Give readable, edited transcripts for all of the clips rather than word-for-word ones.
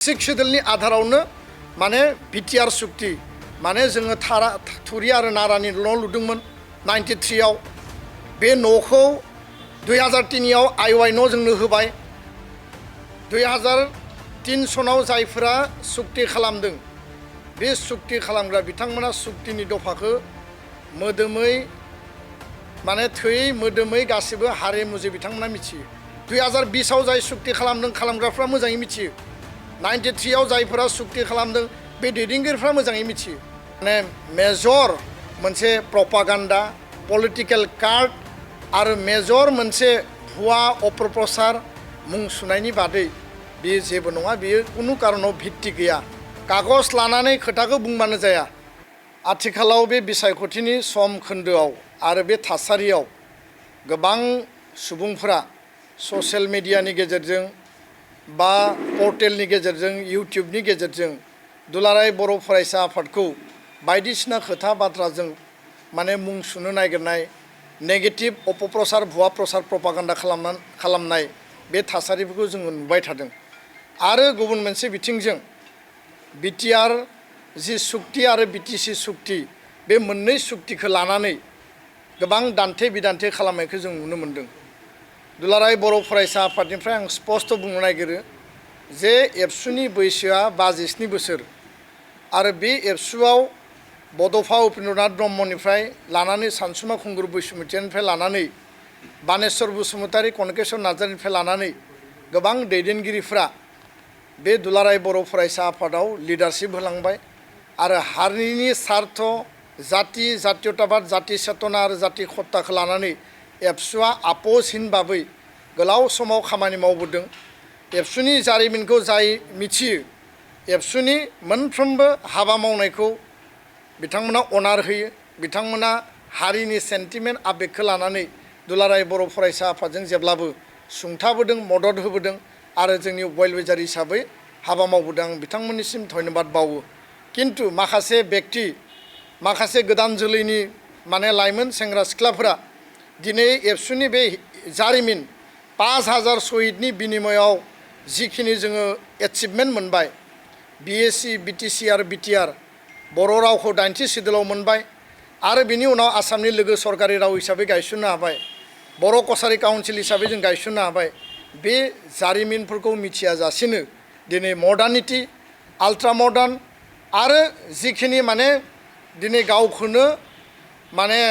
सिक्सुदेलनि आधारावनो माने बिटिआर सुक्ति माने जोङो थुरि आरो नारानि न' लुदोंमोन 93 आव बे न'खौ 2003 आव आइवाइ न' जोंनो होबाय 2003 सनाव जायफोरा सुक्ति खालामदों बे सुक्ति खालामग्रा बिथांमोना सुक्तिनि दफाखौ मोदोमै माने थै मोदोमै गासिबो हारिमुजों बिथांमोना मिथियो 2020 आव जाय सुक्ति खालामदों खालामग्राफ्रा मोजाङै मिथियो 93 आव जायफोरा सुक्ति खालामदों बे दैदेनगिरिफ्रा मोजाङै मिथियो माने मेजर मोनसे प्रपागान्डा पलिटिकल कार्ड आरो मेजर मोनसे भुवा अपप्रचार मुं सुनायनि बादै बे जेबो नङा बेयो कुनु कारनाव भित्ति गैया कागज लानानै खोथाखौ बुंबानो जाया आथिखालाव बे बिसायख'थिनि सम खोन्दोआव आरो बे थासारियाव गोबां सुबुंफोरा ससियेल मिडियानि गेजेरजों बा पर्टेलनि गेजेरजों इउट्युबनि गेजेरजों दुलाराय बर' फरायसा आफादखौ बायदिसिना खोथा बाथ्राजों माने मुं सुनो नागिरनाय नेगेटिभ अपप्रचार भुवा प्रचार प्रपागान्डा खालामनाय बे थासारिफोरखौ जोङो नुबाय थादों आरो गुबुन मोनसे बिथिंजों बिटिआर जि सुक्ति आरो बिटिसि सुक्ति बे मोननै सुक्तिखौ लानानै गोबां दान्थे बिदान्थे खालामनायखौ जों नुनो मोन्दों दुलाराय बर' फरायसा आफादनिफ्राय आं स्पष्ट बुंनो नागिरो जे एबसुनि बैसोआ 57 बोसोर आरो बे एबसुआव बड'फा उपेन्द्रनाथ ब्रह्मनिफ्राय लानानै सानसुमा खुंगुर बैसुमुतियानिफ्राय लानानै बानेश्वर बसुमतारी कनकेश्वर नार्जारिनिफ्राय लानानै गोबां दैदेनगिरिफ्रा बे दुलाराय बर' फरायसा आफादाव लिडारशिप होलांबाय आरो हारिनि सार्थ जाति जातीयताबाद जाति चेतना आरो जाति खत्ताखौ लानानै एबसुआ आपोसहीन भाबै गोलाव समाव खामानि मावबोदों एबसुनि जारिमिनखौ जाय मिथियो एबसुनि मोनफ्रोमबो हाबा मावनायखौ बिथांमोना अनार होयो बिथांमोना हारिनि सेन्टिमेन्ट आबेगखौ लानानै दुलाराय बर' फरायसा आफादजों जेब्लाबो सुंथाबोदों मदद होबोदों आरो जोंनि वेलविजार हिसाबै हाबा मावबोदों आं बिथांमोननिसिम धन्यबाद बावो किन्तु माखासे व्यक्ति माखासे गोदान जोलैनि माने लाइमोन सेंग्रा सिख्लाफोरा दिनै एबसुनि बे जारिमिन 5000 शहीदनि बिनिमयाव जिखिनि जोङो एचिभमेन्ट मोनबाय बिएससि बिटिसि आरो बिटिआर बर' रावखौ 90 सिडुलाव मोनबाय आरो बिनि उनाव आसामनि लोगो सरकारि राव हिसाबै गायसननो हाबाय बर' कसारि काउन्सिल हिसाबै जों गायसननो हाबाय बे जारिमिनफोरखौ मिथियाजासेनो दिनै मडार्निटी आल्ट्रा मडार्न आरो जिखिनि माने दिनै गावखौनो माने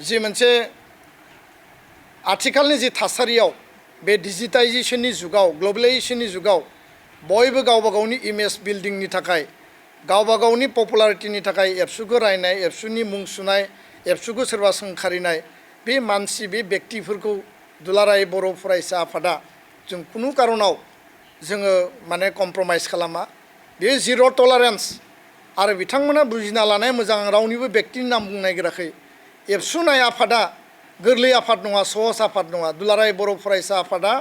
जि मोनसे आथिखालनि जि थासारियाव बे डिजिटाइजेशननि जुगाव ग्लबेलाइजेशननि जुगाव बयबो गावबा गावनि इमेज बिल्डिंनि थाखाय गावबा गावनि पपुलारिटिनि थाखाय एबसुखौ रायनाय एबसुनि मुं सुनाय एबसुखौ सोरबा सोंखारिनाय बे मानसि बे व्यक्तिफोरखौ दुलाराय बर' फरायसा आफादा जों कुनु कारनाव जोङो माने कमप्रमाइज खालामा बे जिर' टलारेन्स आरो बिथांमोना बुजिना लानाय मोजां रावनिबो व्यक्तिनि नाम बुंनो नागिराखै एबसु नाय आफादा गोरलै आफाद नङा सहज आफाद नङा दुलाराय बर' फरायसा आफादा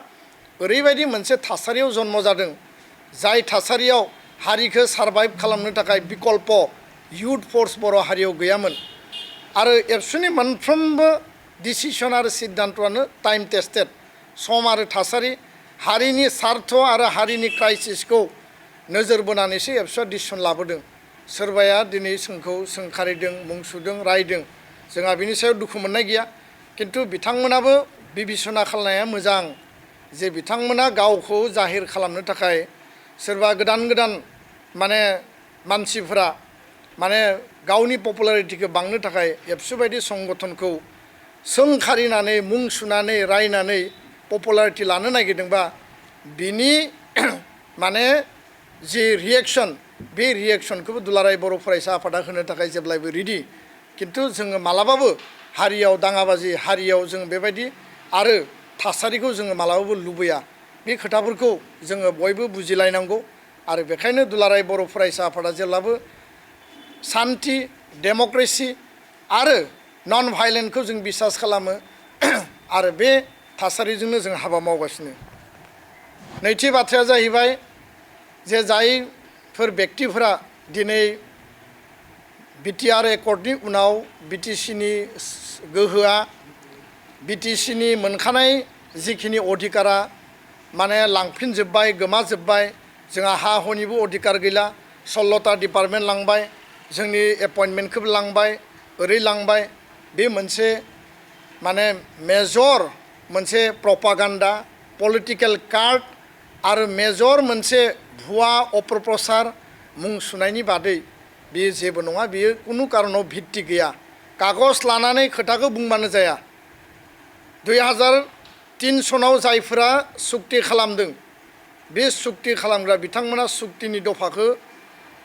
ओरैबायदि मोनसे थासारियाव जन्म जादों जाय थासारियाव हारिखौ सारभाइभ खालामनो थाखाय बिकल्प युथ फर्स बर' हारियाव गैयामोन आरो एबसुनि मोनफ्रोमबो डिसिसन आरो सिद्धान्तआनो टाइम टेस्टेड सम आरो थासारि हारिनि सार्थ आरो हारिनि क्राइसिसखौ नोजोर बोनानैसो एबसुआ डिसिसन लाबोदों सोरबाया दिनै जोंखौ सोंखारिदों मुं सुदों रायदों जोंहा बिनि सायाव दुखु मोननाय गैया किन्तु बिथांमोनाबो बिबिसना खालामनाया मोजां जे बिथांमोना गावखौ जाहिर खालामनो थाखाय सोरबा गोदान माने मानसिफोरा माने गावनि पपुलारिटिखौ बांनो थाखाय एबसु बायदि संगठनखौ सोंखारिनानै मुं सुनानै रायनानै पपुलारिटि लानो नागिरदोंबा बिनि माने जि रिएक्सन बे रिएक्सनखौबो दुलाराय बर' फरायसा आफादा होनो थाखाय जेब्लायबो रेडि किन्तु जोङो मालाबाबो हारियाव दाङाबाजि हारियाव जों बेबायदि आरो थासारिखौ जोङो मालाबाबो लुबैया बे खोथाफोरखौ जोङो बयबो बुजिलायनांगौ आरो बेखायनो दुलाराय बर' फरायसा आफादा जेब्लाबो सान्थि डेम'क्रेसि आरो नन भायलेन्टखौ जों बिसास खालामो आरो बे थासारिजोंनो जों हाबा मावगासिनो नैथि बाथ्राया जाहैबाय जे जायफोर व्यक्तिफोरा दिनै बिटिआर एकर्डनि उनाव बिटिसिनि गोहोआ बिटिसिनि मोनखानाय जिखिनि अधिकारा माने लांफिनजोब्बाय गोमाजोब्बाय जोंहा हा हुनिबो अधिकार गैला 16टा डिपार्टमेन्ट लांबाय जोंनि एपइन्टमेन्टखौबो लांबाय ओरै लांबाय बे मोनसे माने मेजर मोनसे प्रपागान्डा पलिटिकेल कार्ड आरो मेजर मोनसे भुवा अपप्रचार मुं सुनायनि बादै बेयो जेबो नङा बेयो कुनु कारनाव भित्ति गैया कागज लानानै खोथाखौ बुंबानो जाया 2003 सनाव जायफोरा सुक्ति खालामदों बे सुक्ति खालामग्रा बिथांमोना सुक्तिनि दफाखौ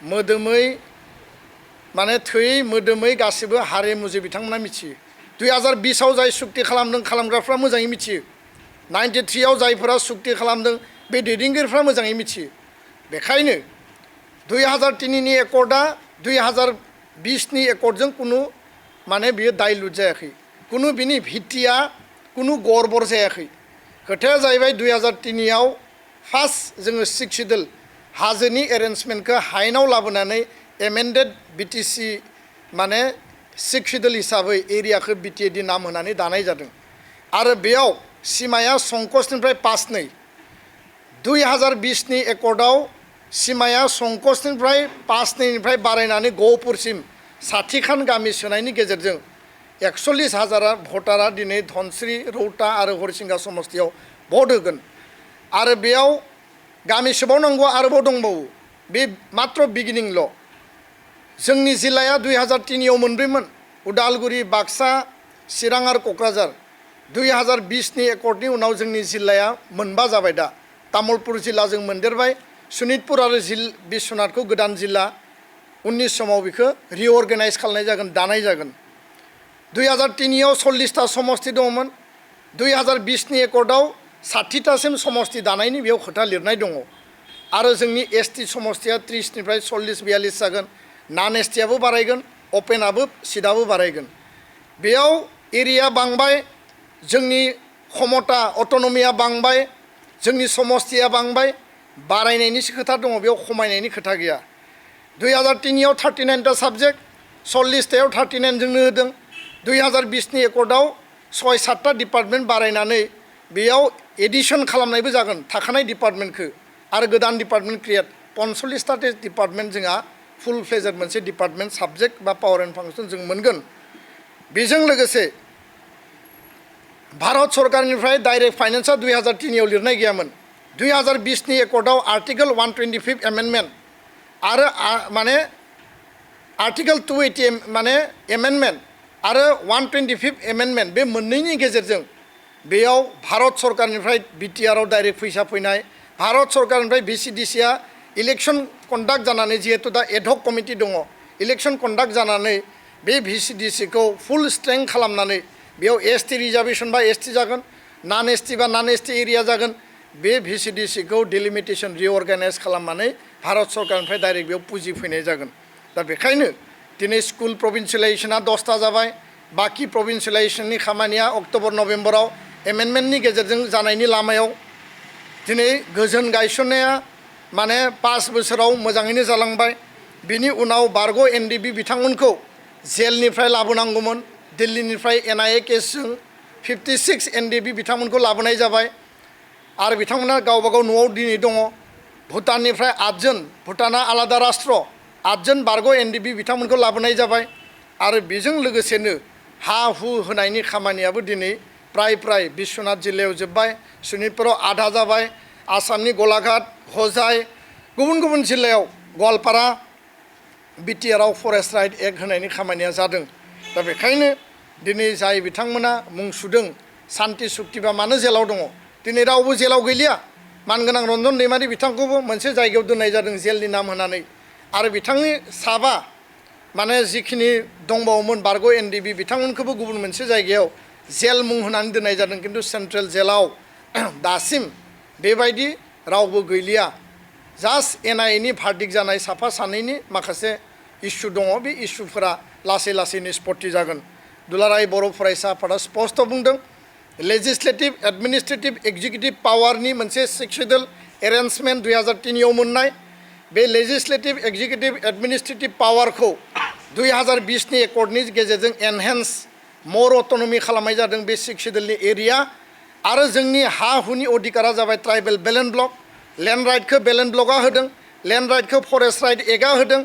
मोदोमै माने थै मोदोमै गासिबो हारिमुजों बिथांमोना मिथियो 2020 आव जाय सुक्ति खालामदों खालामग्राफ्रा मोजाङै मिथियो 93 आव जायफोरा सुक्ति खालामदों बे दैदेनगिरिफ्रा मोजाङै मिथियो बेखायनो 2003 नि एकर्डआ 2020 नि एकर्डजों कुनु माने बियो दाइलुट जायाखै कुनु बिनि भित्तिया कुनु गड़बड़ जायाखै खोथाया जाहैबाय 2003 आव फार्स्ट जोङो सिक्सिडल हाजोनि एरेन्जमेन्टखौ हायेनाव लाबोनानै एमेन्डेड बिटिसि माने सिक्सिडल हिसाबै एरियाखौ बिटिएडि नाम होनानै दानाय जादों आरो बेयाव सिमाया संकसनिफ्राय 5-2 2020 नि एकर्डआव सिमाया संकसनिफ्राय 5-2 निफ्राय बारायनानै गहपुरसिम 60 खान गामि सोनायनि गेजेरजों 41,000 भटारा दिनै धनस्री रौता आरो हरिसिंगा समस्तियाव भट होगोन आरो बेयाव गामि सोबावनांगौ आरोबाव दंबावो बे मात्र बिगिनिंल' जोंनि जिल्लाया 2003 आव मोनब्रैमोन उदालगुरि बाक्सा चिरां आरो क'क्राझार 2020 नि एकर्डनि उनाव जोंनि जिल्लाया मोनबा जाबाय दा तामुलपुर जिल्लाजों मोनदेरबाय सनितपुर आरो बिश्वनाथखौ गोदान जिल्ला 19 समाव बेखौ रिअर्गेनाइज खालामनाय जागोन दानाय जागोन 2003 आव 40टा समस्ति दंमोन 2020 नि एकर्डआव 60टासिम समस्ति दानायनि बेयाव खोथा लिरनाय दङ आरो जोंनि एसटि समस्तिया 30 निफ्राय 40-42 जागोन नन एसटिआबो बारायगोन अपेनाबो सिटआबो बारायगोन बेयाव एरिया बांबाय जोंनि क्षमता अट'नमिया बांबाय जोंनि समस्तिया बांबाय बारायनायनिसो खोथा दङ बेयाव खमायनायनि खोथा गैया 2003 आव 39टा साबजेक्ट 40टायाव 39 जोंनो होदों 2020 नि एकर्डआव 6-7टा डिपार्टमेन्ट बारायनानै बेयाव एडिशन खालामनायबो जागोन थाखानाय डिपार्टमेन्टखौ आरो गोदान डिपार्टमेन्ट क्रिएट 45टा डिपार्टमेन्ट जोंहा फुल फ्लेजेड मोनसे डिपार्टमेन्ट साबजेक्ट बा पावर एन्ड फांसन जों मोनगोन बेजों लोगोसे भारत सरकारनिफ्राय डाइरेक्ट फाइनेन्सआ 2003 आव लिरनाय गैयामोन 2020 नि एकर्डआव आर्टिकल 125 एमेन्डमेन्ट आरो माने आर्टिकल 280 माने एमेन्डमेन्ट आरो 125 एमेन्डमेन्ट बे मोननैनि गेजेरजों बेयाव भारत सरकारनिफ्राय बिटिआर आव डाइरेक्ट फैसा फैनाय भारत सरकारनिफ्राय भिसिडिसिआ इलेक्शन कन्डाक्ट जानानै जिहेतु दा एडहक कमिटि दङ इलेक्शन कन्डाक्ट जानानै बे भिसिडिसिखौ फुल स्ट्रेंथ खालामनानै बेयाव एसटि रिजार्भेशन बा एसटि जागोन नन एसटि बा नन एसटि एरिया जागोन बे भिसिडिसिखौ डिलिमिटेशन रिअर्गेनाइज खालामनानै भारत सरकारनिफ्राय डाइरेक्ट बेयाव पुजि फैनाय जागोन दा बेखायनो दिनै स्कुल प्रभिन्सियेलाइजेसना 10टा जाबाय बाकी प्रभिन्सियेलाइजेसननि खामानिया अक्ट'बर नभेम्बराव एमेन्डमेन्टनि गेजेरजों जानायनि लामायाव दिनै गोजोन गायसननाया माने 5 बोसोराव मोजाङैनो जालांबाय बिनि उनाव बारग' एनडिबि बिथांमोनखौ जेलनिफ्राय लाबोनांगौमोन दिल्लीनिफ्राय एनआइए केसजों 56 एनडिबि बिथांमोनखौ लाबोनाय जाबाय आरो बिथांमोना गावबा गाव न'आव दिनै दङ भुटाननिफ्राय 8 जन भुटाना आलादा राष्ट्र 8 जन बारग' एनडिबि बिथांमोनखौ लाबोनाय जाबाय आरो बेजों लोगोसेनो हा हु होनायनि खामानियाबो दिनै प्राय बिश्वनाथ जिल्लायाव जोब्बाय सनितपुराव आधा जाबाय आसामनि गलाघाट हजाय गुबुन गुबुन जिल्लायाव गवालपारा बिटिआरआव फरेस्ट राइट एक्ट होनायनि खामानिया जादों दा बेखायनो दिनै जाय बिथांमोना मुं सुदों सान्ति सुक्तिबा मानो जेलाव दङ दिनै रावबो जेलाव गैलिया मानगोनां रन्जन दैमारि बिथांखौबो मोनसे जायगायाव दोननाय जादों जेलनि नाम होनानै आरो बिथांनि साबा माने जिखिनि दंबावोमोन बारग' एनडिबि बिथांमोनखौबो गुबुन मोनसे जायगायाव जेल मुं होनानै दोननाय जादों किन्तु सेन्ट्रेल जेलाव दासिम बेबायदि रावबो गैलिया जास्ट एनआइएनि भार्डिक्ट जानाय साफा सानैनि माखासे इस्यु दङ बे इस्युफोरा लासै लासै निष्पत्ति जागोन दुलाराय बर' फरायसा आफादा स्पष्ट बुंदों लेजिस्लेटिभ एडमिनिस्ट्रेटिभ एक्जिकिउटिभ पावारनि मोनसे सिक्सिडल एरेन्जमेन्ट 2003 आव मोननाय बे लेजिस्लेटिभ एक्जिकिउटिभ एडमिनिस्ट्रेटिभ पावारखौ 2020 नि एकर्डनि गेजेरजों एनहेन्स मर अट'नमि खालामनाय जादों बे सिक्सिडलनि एरिया आरो जोंनि हा हुनि अधिकारा जाबाय ट्राइबेल बेलेन्स ब्लक लेन्ड राइटखौ बेलेन्स ब्लकआ होदों लेन्ड राइटखौ फरेस्ट राइट एक्टआ होदों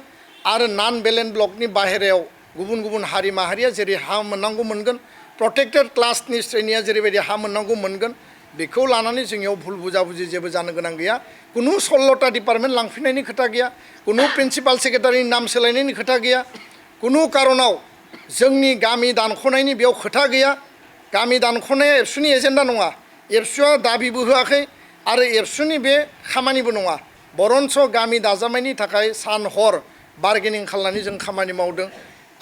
आरो नन बेलेन्स ब्लकनि बाहेरायाव गुबुन गुबुन हारि माहारिया जेरै हा मोननांगौ मोनगोन प्रटेक्टेड क्लासनि श्रेणिया जेरैबायदि हा मोननांगौ मोनगोन बेखौ लानानै जोंनियाव भुल बुजाबुजि जेबो जानो गोनां गैया कुनु 16टा डिपार्टमेन्ट लांफिननायनि खोथा गैया कुनु प्रिन्सिपाल सेक्रेटारिनि नाम सोलायनायनि खोथा गैया कुनु कारनाव जोंनि गामि दानख'नायनि बेयाव खोथा गैया गामि दानख'नाया एबसुनि एजेन्डा नङा एबसुआ दाबिबो होआखै आरो एबसुनि बे खामानिबो नङा बरन्स गामि दाजानायनि थाखाय सान हर बार्गेनिं खालामनानै जों खामानि मावदों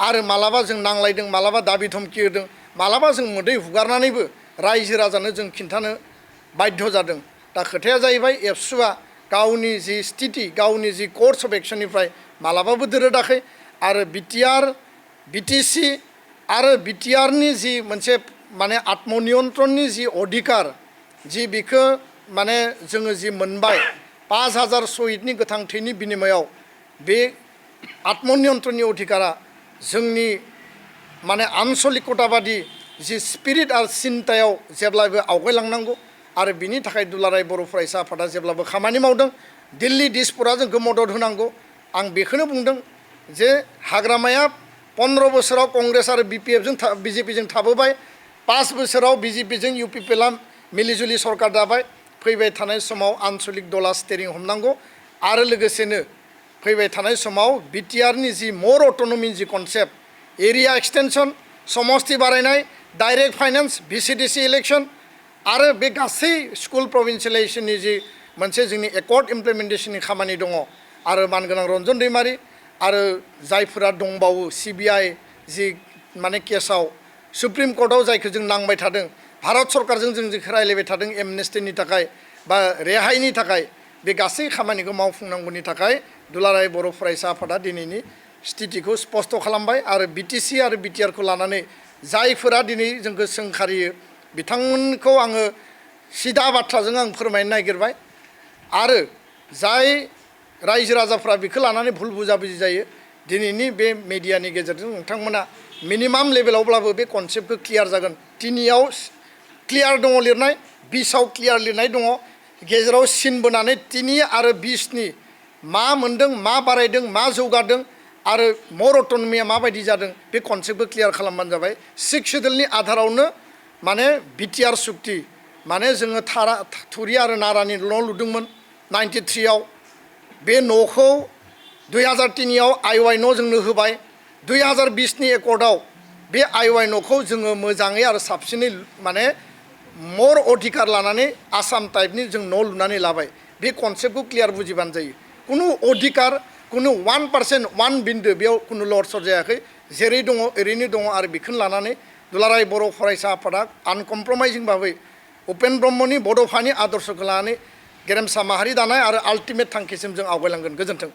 आरो मालाबा जों नांलायदों मालाबा दाबि धमखि होदों मालाबा जों मोदै हुगारनानैबो रायजो राजानो जों खिन्थानो बाध्य जादों दा खोथाया जाहैबाय एबसुआ गावनि जि स्थिति गावनि जि कर्स अफ एक्शननिफ्राय मालाबाबो दोरोदाखै आरो बिटिआर बिटिसि आरो बिटिआरनि जि मोनसे माने आत्मनियन्त्रणनि जि अधिकार जि बिखौ माने जोङो जि मोनबाय 5000 शहीदनि गोथां थैनि बिनिमयाव बे आत्मनियन्त्रणनि अधिकारा जोंनि माने आन्सलिकताबादि जि स्पिरिट आरो सिन्तायाव जेब्लाबो आवगायलांनांगौ आरो बिनि थाखाय दुलाराय बर' फरायसा आफादा जेब्लाबो खामानि मावदों दिल्ली दिसपुरा जोंखौ मदद होनांगौ आं बेखौनो बुंदों जे हाग्रामाया 15 बोसोराव कंग्रेस आरो बिपिएफजों बिजेपिजों थाबोबाय 5 बोसोराव बिजेपिजों इउपिपिएलआ मिलिजुलि सरकार दाबाय फैबाय थानाय समाव आन्सलिक दला स्टेरिं हमनांगौ आरो लोगोसेनो फैबाय थानाय समाव बिटिआरनि जि मोर अट'नमि जि कनसेप्ट एरिया एक्सटेनसन समस्ति बारायनाय डाइरेक्ट फाइनेन्स भिसिडिसि इलेक्शन आरो बे गासै स्कुल प्रभिन्सियेलाइजेसननि जि मोनसे जोंनि एकर्ड इमप्लिमेन्टेसननि खामानि दङ आरो मानगोनां रन्जन दैमारि आरो जायफोरा दंबावो सिबिआइ जि माने केसाव सुप्रिम कर्टआव जायखौ जों नांबाय थादों भारत सरकारजों जों जेखौ रायलायबाय थादों एमनेस्टिनि थाखाय बा रेहायनि थाखाय बे गासै खामानिखौ मावफुंनांगौनि थाखाय दुलाराय बर' फरायसा आफादा दिनैनि स्थितिखौ स्पष्ट खालामबाय आरो बिटिसि आरो बिटिआरखौ लानानै जायफोरा दिनै जोंखौ सोंखारियो बिथांमोनखौ आङो सिदा बाथ्राजों आं फोरमायनो नागिरबाय आरो जाय रायजो राजाफ्रा बेखौ लानानै भुल बुजाबुजि जायो दिनैनि बे मेडियानि गेजेरजों नोंथांमोना मिनिमाम लेभेलावब्लाबो बे कनसेप्टखौ क्लियार जागोन तिनियाव क्लियार दङ लिरनाय 20आव क्लियार लिरनाय दङ गेजेराव सिन बोनानै 3 आरो 20नि मा मोनदों मा बारायदों मा जौगादों आरो मोर अट'नमिया माबायदि जादों बे कनसेप्टखौ क्लियार खालामबानो जाबाय 6 शेड्युलनि आधारावनो माने बिटिआर सुक्ति माने जोङो थुरि आरो नारानि न' लुदोंमोन 93आव बे न'खौ 2003आव आइवाइ न' जोंनो होबाय 2020नि एकर्डआव बे आइवाइ न'खौ जोङो मोजाङै आरो साबसिनै माने मोर अधिकार लानानै आसाम टाइपनि जों न' लुनानै लाबाय बे कनसेप्टखौ क्लियार बुजिबानो जायो कुनु अधिकार कुनु 1% 1 बिन्दो बेयाव कुनु लरसर जायाखै जेरै दङ ओरैनो दङ आरो बेखौनो लानानै दुलाराय बर' फरायसा आफादा आनकमप्रमाइजिं भाबै उपेन ब्रह्मनि बड'फानि आदर्शखौ लानानै गेरेमसा माहारि दानाय आरो आल्टिमेट थांखिसिम जों आवगायलांगोन गोजोन्थों।